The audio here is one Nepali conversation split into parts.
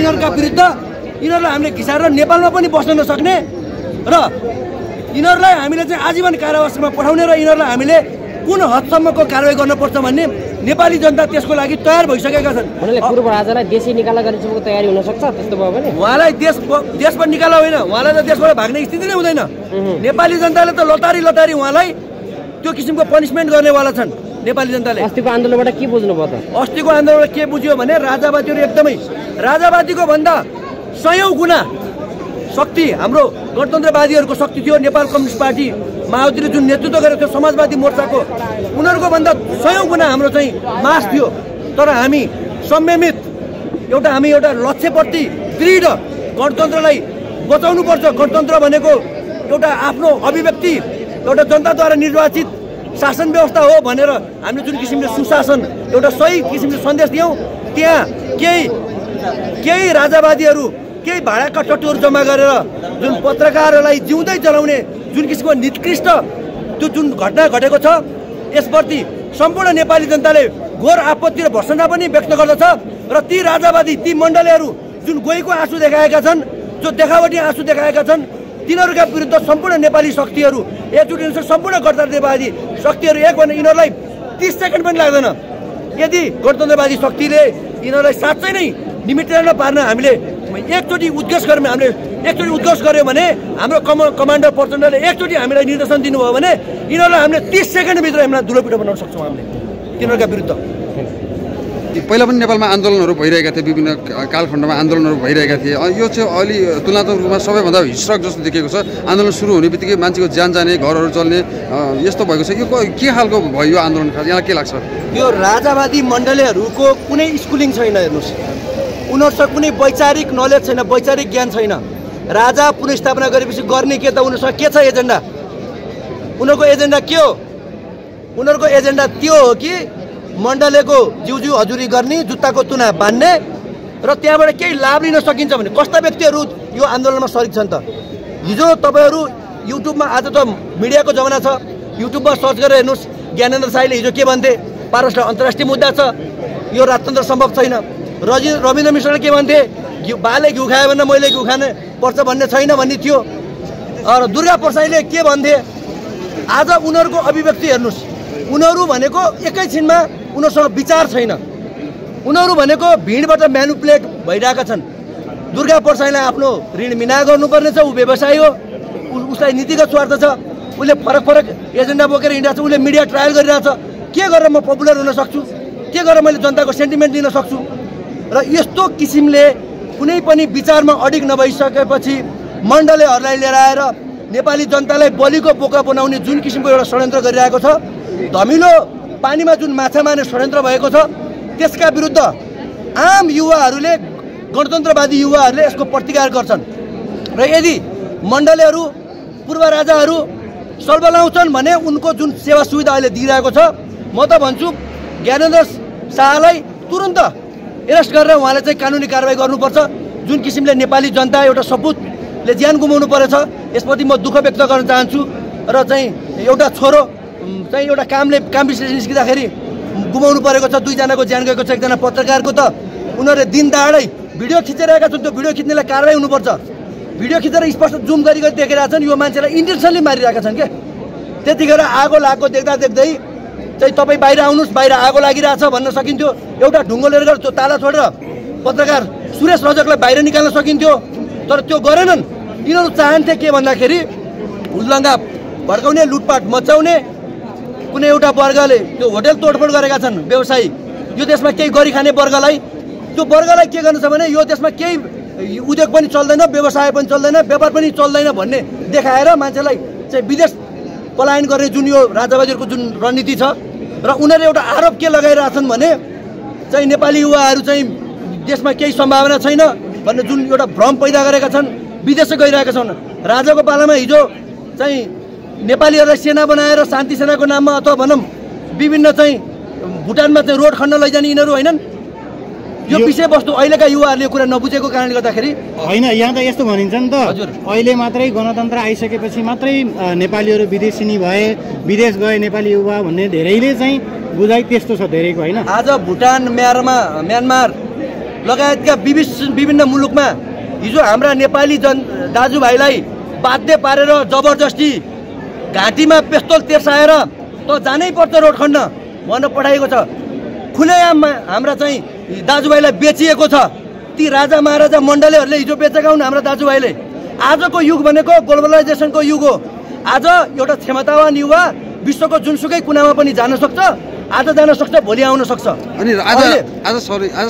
यिनीहरूका विरुद्ध यिनीहरूलाई हामीले घिसारेर नेपालमा पनि बस्न नसक्ने र यिनीहरूलाई हामीले चाहिँ आजीवन कारावासमा पठाउने र यिनीहरूलाई हामीले कुन हदसम्मको कारवाही गर्नुपर्छ भन्ने नेपाली जनता त्यसको लागि तयार भइसकेका छन्। पूर्व राजालाई देशै निकाला गर्ने तयारी हुन सक्छ त्यस्तो भयो भने? उहाँलाई देशबाट निकाला होइन, उहाँलाई त देशबाट भाग्ने स्थिति नै हुँदैन। नेपाली जनताले त लतारी उहाँलाई त्यो किसिमको पनिसमेन्ट गर्नेवाला छन् नेपाली जनताले। अस्तिको आन्दोलनबाट के बुझ्नु भयो त? अस्तिको आन्दोलनबाट के बुझ्यो भने राजावादीहरू एकदमै राजावादीको भन्दा 100 गुणा शक्ति हाम्रो गणतन्त्रवादीहरूको शक्ति थियो। नेपाल कम्युनिस्ट पार्टी माओवादीले जुन नेतृत्व गरेको थियो समाजवादी मोर्चाको, उनीहरूको भन्दा 100 गुणा हाम्रो चाहिँ मास थियो। तर हामी संयमित हामी एउटा लक्ष्यप्रति दृढ गणतन्त्रलाई बचाउनुपर्छ। गणतन्त्र भनेको एउटा आफ्नो अभिव्यक्ति, एउटा जनताद्वारा निर्वाचित शासन व्यवस्था हो भनेर हामीले जुन किसिमले सुशासन एउटा सही किसिमले सन्देश दियौँ, त्यहाँ केही राजावादीहरू केही भाडाका टट्टुहरू जम्मा गरेर जुन पत्रकारहरूलाई जिउँदै जलाउने जुन किसिमको निकृष्ट त्यो जुन घटना घटेको छ, यसप्रति सम्पूर्ण नेपाली जनताले घोर आपत्ति र भर्सना पनि व्यक्त गर्दछ। र ती राजावादी ती मण्डलीहरू जुन गोहीको आँसु देखाएका छन्, जो देखावटी आँसु देखाएका छन्, तिनीहरूका विरुद्ध सम्पूर्ण नेपाली शक्तिहरू एकजुट हुनुहुन्छ। सम्पूर्ण गणतन्त्रवादी शक्तिहरू एक भने यिनीहरूलाई 30 सेकेन्ड पनि लाग्दैन। यदि गणतन्त्रवादी शक्तिले यिनीहरूलाई साँच्चै नै निमित्रण पार्न हामीले एकचोटि उद्घोष गर्यो भने हाम्रो कमान्डर प्रचण्डले एकचोटि हामीलाई निर्देशन दिनुभयो भने यिनीहरूलाई हामीले 30 सेकेन्डभित्र हामीलाई धुलोपिटो बनाउन सक्छौँ हामीले तिनीहरूका विरुद्ध। पहिला पनि नेपालमा आन्दोलनहरू भइरहेका थिए, विभिन्न कालखण्डमा आन्दोलनहरू भइरहेका थिए। यो चाहिँ अलि तुलनात्मक रूपमा सबैभन्दा हिंस्रक जस्तो देखिएको छ। आन्दोलन सुरु हुने बित्तिकै मान्छेको ज्यान जाने, घरहरू जल्ने यस्तो भएको छ। यो के खालको भयो यो आन्दोलन? यहाँलाई के लाग्छ? यो राजावादी मण्डलीहरूको कुनै स्कुलिङ छैन। हेर्नुहोस्, उनीहरूसँग कुनै वैचारिक नलेज छैन, वैचारिक ज्ञान छैन। राजा पुनर्स्थापना गरेपछि गर्ने के त उनीहरूसँग के छ एजेन्डा? उनीहरूको एजेन्डा के हो? उनीहरूको एजेन्डा त्यो हो कि मण्डलेको जिउजिउ हजुरी गर्ने, जुत्ताको तुना बान्ने र त्यहाँबाट केही लाभ लिन सकिन्छ भने कस्ता व्यक्तिहरू यो आन्दोलनमा सरिक छन् त? हिजो तपाईँहरू युट्युबमा, आज त मिडियाको जमाना छ, युट्युबमा सर्च गरेर हेर्नुहोस्। ज्ञानेन्द्र साईले हिजो के भन्थे? पारसलाई अन्तर्राष्ट्रिय मुद्दा छ, यो राजतन्त्र सम्भव छैन। रविन्द्र मिश्रले के भन्थे? बाले घिउ खायो भने मैले घिउ खाने पर्छ भन्ने छैन भन्ने थियो। र दुर्गा प्रसाईले के भन्थे? आज उनीहरूको अभिव्यक्ति हेर्नुहोस्। उनीहरू भनेको एकैछिनमा उनीहरूसँग विचार छैन। उनीहरू भनेको भिडबाट म्यानुपुलेट भइरहेका छन्। दुर्गा प्रसाईलाई आफ्नो ऋण मिना गर्नुपर्ने छ, ऊ व्यवसायी हो, उसलाई नीतिगत स्वार्थ छ, उसले फरक एजेन्डा बोकेर हिँडिरहेको छ, उसले मिडिया ट्रायल गरिरहेछ। के गरेर म पपुलर हुन सक्छु? के गरेर मैले जनताको सेन्टिमेन्ट दिन सक्छु? र यस्तो किसिमले कुनै पनि विचारमा अडिग नभइसकेपछि मण्डलीहरूलाई लिएर आएर नेपाली जनतालाई बलिको बोका बनाउने जुन किसिमको एउटा षड्यन्त्र गरिरहेको छ, धमिलो पानीमा जुन माछा मार्ने षड्यन्त्र भएको छ, त्यसका विरुद्ध आम युवाहरूले, गणतन्त्रवादी युवाहरूले यसको प्रतिकार गर्छन्। र यदि मण्डलीहरू, पूर्व राजाहरू सल्बलाउँछन् भने उनको जुन सेवा सुविधा अहिले दिइरहेको छ, म त भन्छु ज्ञानेन्द्र शाहलाई तुरन्त एरेस्ट गरेर उहाँले चाहिँ कानुनी कारवाही गर्नुपर्छ। जुन किसिमले नेपाली जनता एउटा सपुतले ज्यान गुमाउनु परेछ, यसप्रति म दुःख व्यक्त गर्न चाहन्छु। र चाहिँ एउटा छोरो चाहिँ एउटा काम विशेष निस्किँदाखेरि गुमाउनु परेको छ, 2 जनाको ज्यान गएको छ। एकजना पत्रकारको त उनीहरूले दिन दाडै भिडियो खिचिरहेका छन्, त्यो भिडियो खिच्नेलाई कारवाही हुनुपर्छ। भिडियो खिचेर स्पष्ट जुम गरी देखिरहेका छन्, यो मान्छेलाई इन्टेन्सनली मारिरहेका छन् क्या। त्यतिखेर आगो लागेको देख्दै चाहिँ तपाईँ बाहिर आउनुहोस्, बाहिर आगो लागिरहेछ भन्न सकिन्थ्यो। एउटा ढुङ्गो लिएर गएर त्यो ताला छोडेर पत्रकार सुरेश रजकलाई बाहिर निकाल्न सकिन्थ्यो, तर त्यो गरेनन्। यिनीहरू चाहन्थे के भन्दाखेरि हुल्लङ्गा भड्काउने, लुटपाट मचाउने। कुनै एउटा वर्गले त्यो होटेल तोडफोड गरेका छन् व्यवसायी, यो देशमा केही गरी खाने वर्गलाई, त्यो वर्गलाई के गर्नु छ भने यो देशमा केही उद्योग पनि चल्दैन, व्यवसाय पनि चल्दैन, व्यापार पनि चल्दैन भन्ने देखाएर मान्छेलाई चाहिँ विदेश पलायन गर्ने जुन यो राजावादीहरूको जुन रणनीति छ। र उनीहरूले एउटा आरोप के लगाइरहेछन् भने चाहिँ नेपाली युवाहरू चाहिँ देशमा केही सम्भावना छैन भन्ने जुन एउटा भ्रम पैदा गरेका छन्, विदेश गइरहेका छन्। राजाको पालामा हिजो चाहिँ नेपालीहरूलाई सेना बनाएर शान्ति सेनाको नाममा अथवा भनौँ विभिन्न चाहिँ भुटानमा चाहिँ रोड खन्न लैजाने यिनीहरू होइनन्। यो विषयवस्तु अहिलेका युवाहरूले कुरा नबुझेको कारणले गर्दाखेरि होइन। यहाँ त यस्तो भनिन्छ नि त, अहिले मात्रै गणतन्त्र आइसकेपछि मात्रै नेपालीहरू विदेशिनी भए, विदेश गए नेपाली युवा भन्ने धेरैले चाहिँ बुझाइ त्यस्तो छ धेरैको, होइन? आज भुटान, म्यानमार लगायतका विभिन्न मुलुकमा हिजो हाम्रा नेपाली दाजुभाइलाई बाध्य पारेर जबरजस्ती घाँटीमा पेस्तोल तेर्साएर त जानै पर्छ रोड खण्ड भन्न पठाएको छ। खुलेआम हाम्रा चाहिँ दाजुभाइलाई बेचिएको छ। ती राजा महाराजा मण्डलीहरूले हिजो बेचेका हुन् हाम्रा दाजुभाइले। आजको युग भनेको ग्लोबलाइजेसनको युग हो। आज एउटा क्षमतावान युवा विश्वको जुनसुकै कुनामा पनि जान सक्छ, आज जान सक्छ, भोलि आउन सक्छ। अनि आज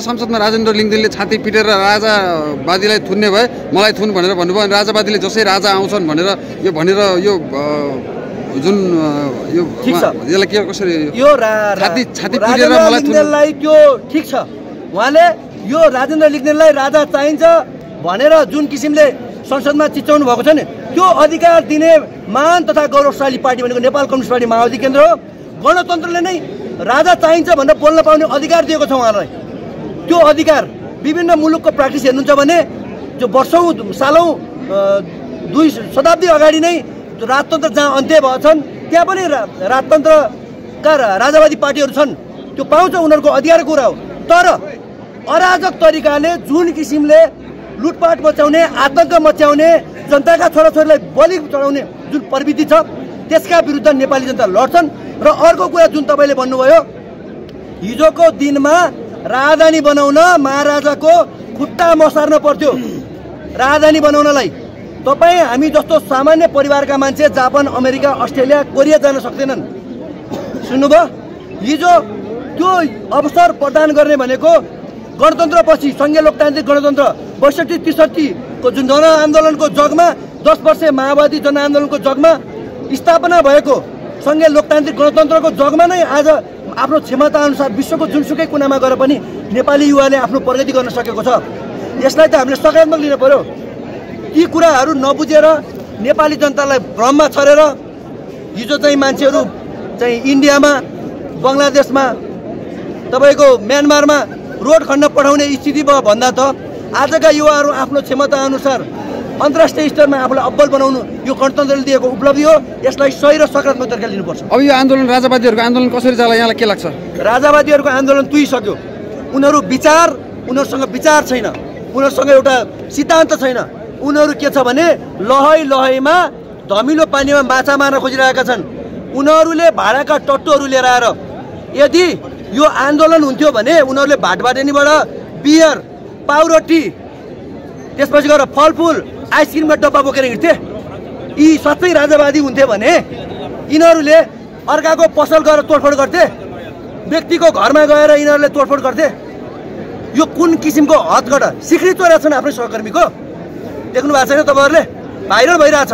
संसदमा राजेन्द्र लिङ्गदेनले छाती पिटेर राजावादीलाई थुन्ने भए, मलाई थुन भनेर भन्नुभयो। अनि राजावादीले जसै राजा आउँछन् भनेर यो जुन यो ठिक छ, यसलाई के कसरी यो छाती पिटेर मलाई लिङ्गदेनलाई त्यो ठिक छ। उहाँले यो राजेन्द्र लिङ्गदेनलाई राजा चाहिन्छ भनेर जुन किसिमले संसदमा चिच्याउनु भएको छ नि, त्यो अधिकार दिने महान तथा गौरवशाली पार्टी भनेको नेपाल कम्युनिस्ट पार्टी माओवादी केन्द्र हो। गणतन्त्रले नै राजा चाहिन्छ भनेर बोल्न पाउने अधिकार दिएको छ उहाँलाई। त्यो अधिकार विभिन्न मुलुकको प्र्याक्टिस हेर्नुहुन्छ भने जो वर्षौँ सालौँ 2 शताब्दी अगाडि नै राजतन्त्र जहाँ अन्त्य भएछन् त्यहाँ पनि राजतन्त्रका राजावादी पार्टीहरू छन्। त्यो पाउँछ, उनीहरूको अधिकारको कुरा हो। तर अराजक तरिकाले जुन किसिमले लुटपाट मचाउने, आतंक मचाउने, जनताका छोराछोरीलाई बलि चढाउने जुन प्रवृत्ति छ त्यसका विरुद्ध नेपाली जनता लड्छन्। र अर्को कुरा जुन तपाईँले भन्नुभयो, हिजोको दिनमा राजधानी बनाउन महाराजाको खुट्टा मसार्न पर्थ्यो। राजधानी बनाउनलाई तपाईँ हामी जस्तो सामान्य परिवारका मान्छे जापान, अमेरिका, अस्ट्रेलिया, कोरिया जान सक्दैनन्। सुन्नुभयो? हिजो त्यो अवसर प्रदान गर्ने भनेको गणतन्त्रपछि सङ्घीय लोकतान्त्रिक गणतन्त्र 62-63 को जुन जनआन्दोलनको जगमा 10 वर्ष माओवादी जनआन्दोलनको जगमा स्थापना भएको सङ्घीय लोकतान्त्रिक गणतन्त्रको जगमा नै आज आफ्नो क्षमता अनुसार विश्वको जुनसुकै कुनामा गएर पनि नेपाली युवाले आफ्नो प्रगति गर्न सकेको छ। यसलाई त हामीले सकारात्मक लिनु पर्यो। यी कुराहरू नबुझेर नेपाली जनतालाई भ्रममा छरेर हिजो चाहिँ मान्छेहरू चाहिँ इन्डियामा, बङ्गलादेशमा, तपाईँको म्यानमारमा रोड खण्ड पठाउने स्थिति भयो भन्दा त आजका युवाहरू आफ्नो क्षमता अनुसार अन्तर्राष्ट्रिय स्तरमा आफूलाई अब्बल बनाउनु यो गणतन्त्रले दिएको उपलब्धि हो। यसलाई सही र सकारात्मक तरिकाले लिनुपर्छ। अब यो आन्दोलन राजावादीहरूको आन्दोलन कसरी जाला यहाँलाई के लाग्छ? राजावादीहरूको आन्दोलन तुइसक्यो। उनीहरूसँग विचार छैन, उनीहरूसँग एउटा सिद्धान्त छैन। उनीहरू के छ भने लहैमा धमिलो पानीमा माछा मार्न खोजिरहेका छन्। उनीहरूले भाडाका टट्टुहरू लिएर आएर यदि यो आन्दोलन हुन्थ्यो भने उनीहरूले भाटबाटेनीबाट बियर, पाउरोटी, त्यसपछि गएर फलफुल, आइसक्रिमका डब्बा बोकेर हिँड्थे। यी सबै राजावादी हुन्थे भने यिनीहरूले अर्काको पसल गएर तोडफोड गर्थे, व्यक्तिको घरमा गएर यिनीहरूले तोडफोड गर्थे। यो कुन किसिमको हदकट सिक्री चोरेका छन् आफ्नो सहकर्मीको, देख्नु भएको छैन तपाईँहरूले? भाइरल भइरहेछ।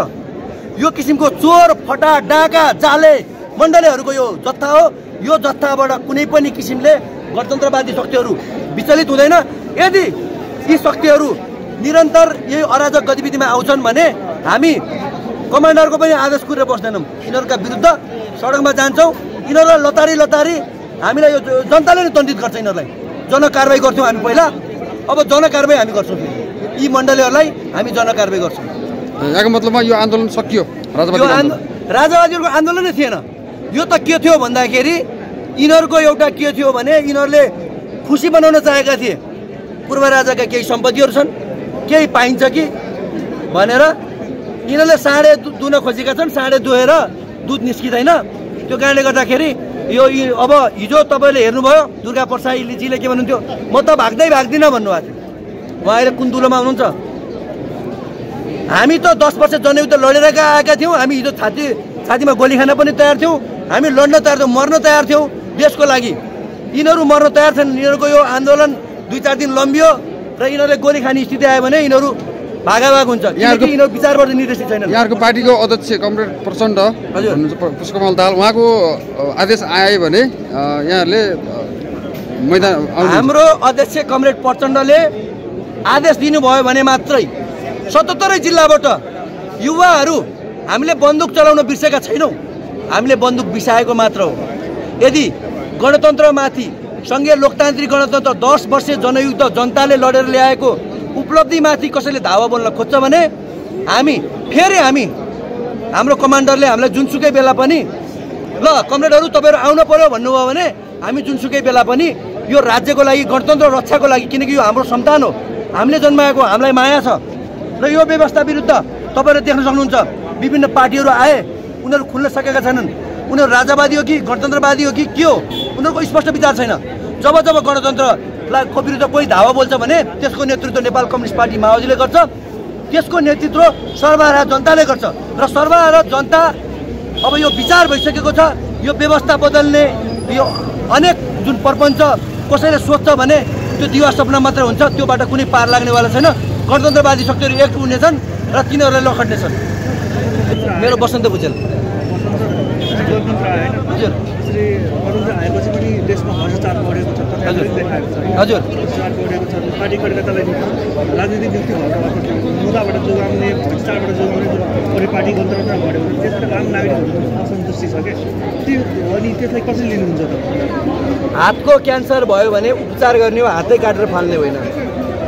यो किसिमको चोर, फटा, डाका, जाले मण्डलीहरूको यो जत्था हो। यो जत्थाबाट कुनै पनि किसिमले गणतन्त्रवादी शक्तिहरू विचलित हुँदैन। यदि यी शक्तिहरू निरन्तर यही अराजक गतिविधिमा आउँछन् भने हामी कमान्डरको पनि आदेश कुरेर बस्दैनौँ। यिनीहरूका विरुद्ध सडकमा जान्छौँ। यिनीहरूलाई लतारी हामीलाई यो जनताले नै दण्डित गर्छ। यिनीहरूलाई जनकारवाही गर्थ्यौँ हामी पहिला, अब जनकारवाही हामी गर्छौँ। यी मण्डलीहरूलाई हामी जनकारवाही गर्छौँ। यहाँको मतलबमा यो आन्दोलन सकियो? राजावादीहरूको आन्दोलन नै थिएन। यो त के थियो भन्दाखेरि यिनीहरूको एउटा के थियो भने यिनीहरूले खुसी बनाउन चाहेका थिए। पूर्व राजाका केही सम्पत्तिहरू छन्, केही पाइन्छ कि भनेर यिनीहरूले साँडे दुन खोजेका छन्। साँडे दुहेर दुध निस्किँदैन। त्यो कारणले गर्दाखेरि यो अब हिजो तपाईँले हेर्नुभयो दुर्गा प्रसादजीले के भन्नुहुन्थ्यो, म त भाग्दिनँ भन्नुभएको थियो। उहाँ अहिले कुन दुलोमा हुनुहुन्छ? हामी त 10 वर्ष जनयुद्ध लडेर आएका थियौँ। हामी हिजो छातीमा गोली खान पनि तयार थियौँ। हामी लड्न तयार थियौँ, मर्न तयार थियौँ देशको लागि। यिनीहरू मर्न तयार छन्। यिनीहरूको यो आन्दोलन 2-4 दिन लम्बियो र यिनीहरूले गोली खाने स्थिति आयो भने यिनीहरू भागाभाग हुन्छ। यिनीहरू विचारबाट निर्देशित छैनन्। यहाँको पार्टीको अध्यक्ष कमरेड प्रचण्ड पुष्पकमल दाहाल उहाँको आदेश आए भने यहाँहरूले मैदान हाम्रो अध्यक्ष कमरेड प्रचण्डले आदेश दिनुभयो भने मात्रै 77 जिल्लाबाट युवाहरू हामीले बन्दुक चलाउन बिर्सेका छैनौँ। हामीले बन्दुक बिसाएको मात्र हो। यदि गणतन्त्रमाथि सङ्घीय लोकतान्त्रिक गणतन्त्र 10 वर्ष जनयुद्ध जनताले लडेर ल्याएको उपलब्धिमाथि कसैले धावा बोल्न खोज्छ भने हामी हाम्रो कमान्डरले हामीलाई जुनसुकै बेला पनि ल कमरेडहरू तपाईँहरू आउनु पर्यो भन्नुभयो भने हामी जुनसुकै बेला पनि यो राज्यको लागि गणतन्त्र रक्षाको लागि, किनकि यो हाम्रो सन्तान हो, हामीले जन्माएको, हामीलाई माया छ। र यो व्यवस्था विरुद्ध तपाईँहरू देख्न सक्नुहुन्छ विभिन्न पार्टीहरू आए, उनीहरू खुल्न सकेका छैनन्। उनीहरू राजावादी हो कि गणतन्त्रवादी हो कि के हो, उनीहरूको स्पष्ट विचार छैन। जब जब गणतन्त्रलाई को विरुद्ध कोही धावा बोल्छ भने त्यसको नेतृत्व नेपाल कम्युनिस्ट पार्टी माओवादीले गर्छ, त्यसको नेतृत्व सर्वहारा जनताले गर्छ। र सर्वहारा जनता अब यो विचार भइसकेको छ, यो व्यवस्था बदल्ने, यो अनेक जुन प्रपञ्च कसैले सोध्छ भने त्यो दिवा सपना मात्र हुन्छ, त्योबाट कुनै पार लाग्नेवाला छैन। गणतन्त्रवादी शक्तिहरू एक हुनेछन् र तिनीहरूलाई लखड्नेछन्। मेरो बसन्त भुजेल। हजुर हजुर राजनीतिक नियुक्ति मुद्दाबाट जोगाउने, भ्रष्टाचारबाट जोगाउने पार्टी गणतन्त्र बढ्यो भने त्यसबाट आम नागरिकहरू असन्तुष्टि छ क्या, अनि त्यसलाई कसरी लिनुहुन्छ त? हातको क्यान्सर भयो भने उपचार गर्ने हो, हातै काटेर फाल्ने होइन।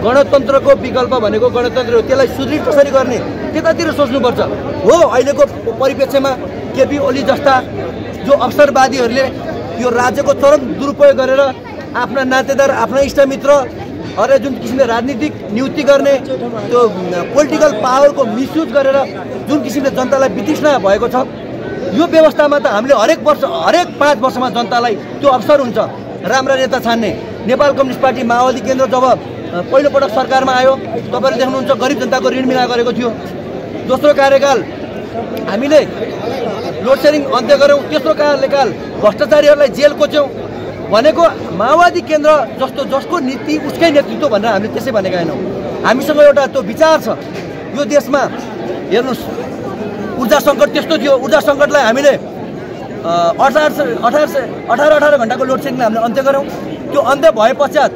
गणतन्त्रको विकल्प भनेको गणतन्त्र हो, त्यसलाई सुदृढ कसरी गर्ने त्यतातिर सोच्नुपर्छ। हो, अहिलेको परिप्रेक्ष्यमा केपी ओली जस्ता जो अवसरवादीहरूले यो राज्यको चरम दुरुपयोग गरेर आफ्ना नातेदार, आफ्ना इष्टमित्र अरे जुन किसिमले राजनीतिक नियुक्ति गर्ने, त्यो पोलिटिकल पावरको मिसयुज गरेर जुन किसिमले जनतालाई वितृष्णा भएको छ, यो व्यवस्थामा त हामीले हरेक वर्ष, हरेक 5 वर्षमा जनतालाई त्यो अवसर हुन्छ राम्रा नेता छान्ने। नेपाल कम्युनिस्ट पार्टी माओवादी केन्द्र जब पहिलोपटक सरकारमा आयो, तपाईँले देख्नुहुन्छ गरिब जनताको ऋण मिना गरेको थियो। दोस्रो कार्यकाल हामीले लोड सेडिङ अन्त्य गऱ्यौँ, तेस्रो कार्यकाल भ्रष्टाचारीहरूलाई जेल कोच्यौँ। भनेको माओवादी केन्द्र जस्तो जसको नीति उसकै नेतृत्व भनेर हामीले त्यसै भनेका होइनौँ। हामीसँग एउटा त्यो विचार छ। यो देशमा हेर्नुहोस्, ऊर्जा सङ्कट त्यस्तो थियो, ऊर्जा सङ्कटलाई हामीले 18 घन्टाको लोड सेडिङलाई हामीले अन्त्य गऱ्यौँ। त्यो अन्त्य भए पश्चात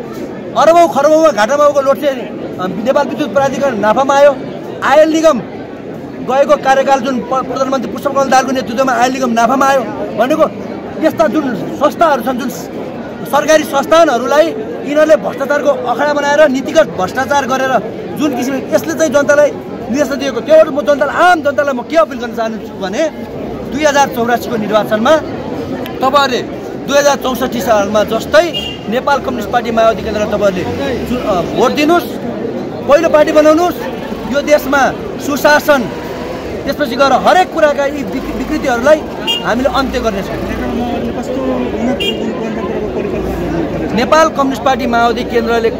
अरबौँ खरबौँमा घाटामा गएको लोड सेडिङ नेपाल विद्युत प्राधिकरण नाफामा आयो। आयल निगम गएको कार्यकाल जुन प्रधानमन्त्री पुष्पकमल दाहालको नेतृत्वमा आयल निगम नाफामा आयो। भनेको यस्ता जुन संस्थाहरू छन्, जुन सरकारी संस्थानहरूलाई यिनीहरूले भ्रष्टाचारको अखडा बनाएर नीतिगत भ्रष्टाचार गरेर जुन किसिमले यसले चाहिँ जनतालाई निर्देशन दिएको, त्योबाट म जनतालाई, आम जनतालाई म के अपिल गर्न चाहन्छु भने 2084 को निर्वाचनमा तपाईँहरूले 2064 सालमा जस्तै नेपाल कम्युनिस्ट पार्टी माओवादी केन्द्र तपाईँहरूले भोट दिनुहोस्, पहिलो पार्टी बनाउनुहोस्। यो देशमा सुशासन, त्यसपछि गएर हरेक कुराका यी विकृतिहरूलाई हामीले अन्त्य गर्नेछौँ। नेपाल कम्युनिस्ट पार्टी माओवादी केन्द्रले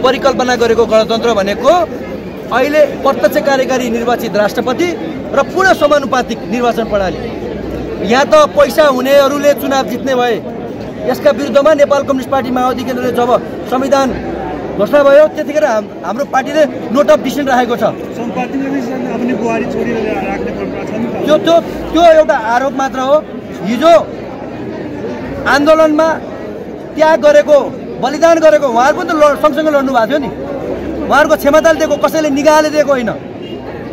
परिकल्पना गरेको गणतन्त्र भनेको अहिले प्रत्यक्ष कार्यकारी निर्वाचित राष्ट्रपति र पूर्ण समानुपातिक निर्वाचन प्रणाली। यहाँ त पैसा हुनेहरूले चुनाव जित्ने भए। यसका विरुद्धमा नेपाल कम्युनिस्ट पार्टी माओवादी केन्द्रले जब संविधान घोषणा भयो त्यतिखेर हाम्रो पार्टीले नोट अफ डिसिसन राखेको छ। त्यो एउटा आरोप मात्र हो। हिजो आन्दोलनमा त्याग गरेको, बलिदान गरेको उहाँहरूको त सँगसँगै लड्नु भएको थियो नि। उहाँहरूको क्षमताले दिएको, कसैले निगाहले दिएको होइन।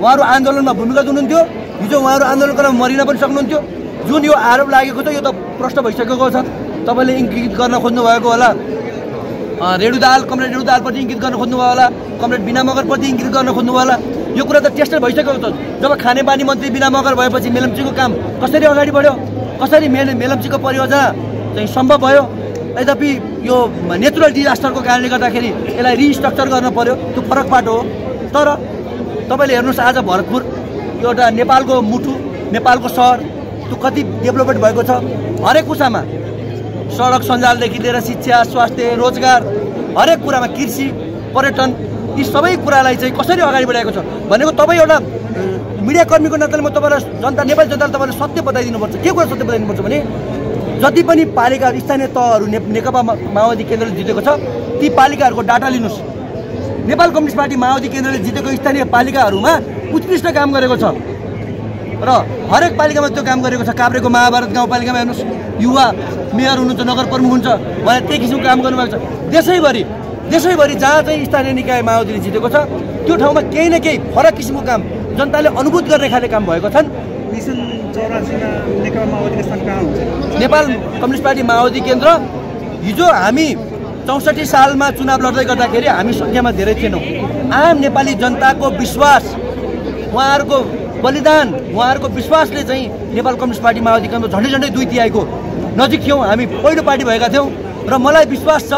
उहाँहरू आन्दोलनमा भूमिगत हुनुहुन्थ्यो। हिजो उहाँहरू आन्दोलन गरेर मरिन पनि सक्नुहुन्थ्यो। जुन यो आरोप लागेको छ यो त प्रश्न भइसकेको छ। तपाईँले इङ्गित गर्न खोज्नु भएको होला, कमरेड रेणु दाहालप्रति इङ्गित गर्न खोज्नुभयो होला, कमरेड बिना मगरप्रति इङ्गित गर्न खोज्नुभयो होला। यो कुरा त टेस्टेड भइसकेको छ। जब खानेपानी मन्त्री बिना मगर भएपछि मेलम्चीको काम कसरी अगाडि बढ्यो, कसरी मेलम्चीको परियोजना चाहिँ सम्भव भयो। यद्यपि यो नेचुरल डिजास्टरको कारणले गर्दाखेरि यसलाई रिस्ट्रक्चर गर्न पर्यो, त्यो फरक बाटो हो। तर तपाईँले हेर्नुहोस्, आज भरतपुर एउटा नेपालको मुटु, नेपालको सहर, त्यो कति डेभलपमेन्ट भएको छ। हरेक कुरामा, सडक सञ्जालदेखि लिएर शिक्षा, स्वास्थ्य, रोजगार, हरेक कुरामा, कृषि, पर्यटन, यी सबै कुरालाई चाहिँ कसरी अगाडि बढाएको छ भनेको तपाईँ एउटा मिडिया कर्मीको नाताले म तपाईँलाई, जनता, नेपाली जनताले तपाईँले सत्य बताइदिनुपर्छ। के कुरा सत्य बताइदिनुपर्छ भने जति पनि पालिका स्थानीय तहहरू नेकपा माओवादी केन्द्रले जितेको छ ती पालिकाहरूको डाटा लिनुहोस्। नेपाल कम्युनिस्ट पार्टी माओवादी केन्द्रले जितेको स्थानीय पालिकाहरूमा उत्कृष्ट काम गरेको छ र हरेक पालिकामा त्यो काम गरेको छ। काभ्रेको महाभारत गाउँपालिकामा हेर्नुहोस्, युवा मेयर हुनुहुन्छ, नगर प्रमुख हुन्छ, उहाँले त्यही किसिमको काम गर्नुभएको छ। देशैभरि जहाँ चाहिँ स्थानीय निकाय माओवादीले जितेको छ त्यो ठाउँमा केही न केही फरक किसिमको काम जनताले अनुभूत गर्ने खाले काम भएको छन्। नेपाल कम्युनिस्ट पार्टी माओवादी केन्द्र हिजो हामी 64 सालमा चुनाव लड्दै गर्दाखेरि हामी सङ्ख्यामा धेरै थिएनौँ। आम नेपाली जनताको विश्वास, उहाँहरूको बलिदान, उहाँहरूको विश्वासले चाहिँ नेपाल कम्युनिस्ट पार्टी माओवादी केन्द्र झन्डै 2/3 नजिक थियौँ। हामी पहिलो पार्टी भएका थियौँ। र मलाई विश्वास छ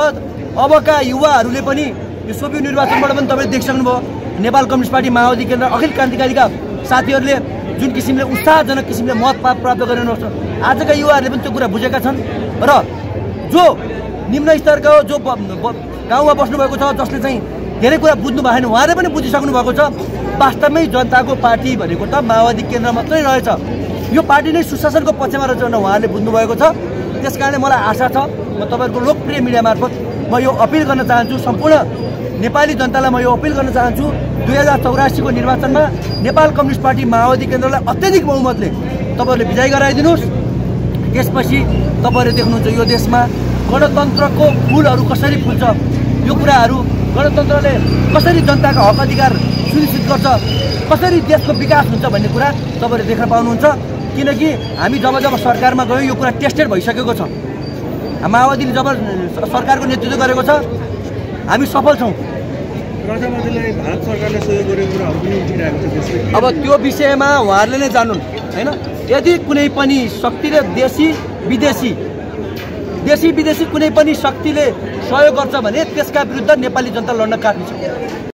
अबका युवाहरूले पनि यो सोभि निर्वाचनबाट पनि तपाईँले देखिसक्नुभयो नेपाल कम्युनिस्ट पार्टी माओवादी केन्द्र अखिल क्रान्तिकारीका साथीहरूले जुन किसिमले उत्साहजनक किसिमले मत प्राप्त गरिरहेको छ आजका युवाहरूले पनि त्यो कुरा बुझेका छन् र जो निम्न स्तरका जो गाउँमा बस्नुभएको छ जसले चाहिँ धेरै कुरा बुझ्नु भएन उहाँले पनि बुझिसक्नु भएको छ वास्तवमै जनताको पार्टी भनेको त माओवादी केन्द्र मात्रै रहेछ यो पार्टी नै सुशासनको पक्षमा रहेछ भनेर उहाँले बुझ्नुभएको छ त्यसकारणले मलाई आशा छ म तपाईँहरूको लोकप्रिय मिडिया मार्फत म यो अपिल गर्न चाहन्छु सम्पूर्ण नेपाली जनतालाई म यो अपिल गर्न चाहन्छु 2084 को निर्वाचनमा नेपाल कम्युनिस्ट पार्टी माओवादी केन्द्रलाई अत्यधिक बहुमतले तपाईँहरूले विजय गराइदिनुहोस् त्यसपछि तपाईँहरूले देख्नुहुन्छ यो देशमा गणतन्त्रको फुलहरू कसरी फुल्छ यो कुराहरू गणतन्त्रले कसरी जनताका हक अधिकार सुनिश्चित गर्छ कसरी देशको विकास हुन्छ भन्ने कुरा तपाईँहरूले देख्न पाउनुहुन्छ किनकि हामी जब जब सरकारमा गयौँ यो कुरा टेस्टेड भइसकेको छ माओवादीले जब सरकारको नेतृत्व गरेको छ हामी सफल छौँ प्रधानमन्त्रीलाई भारत सरकारले सहयोग गरेको कुराहरू पनि उठिरहेको छ अब त्यो विषयमा उहाँहरूले नै जानुन् हैन यदि कुनै पनि शक्तिले देशी विदेशी कुनै पनि शक्तिले सहयोग गर्छ भने त्यसका विरुद्ध नेपाली जनता लड्न काट्नु छ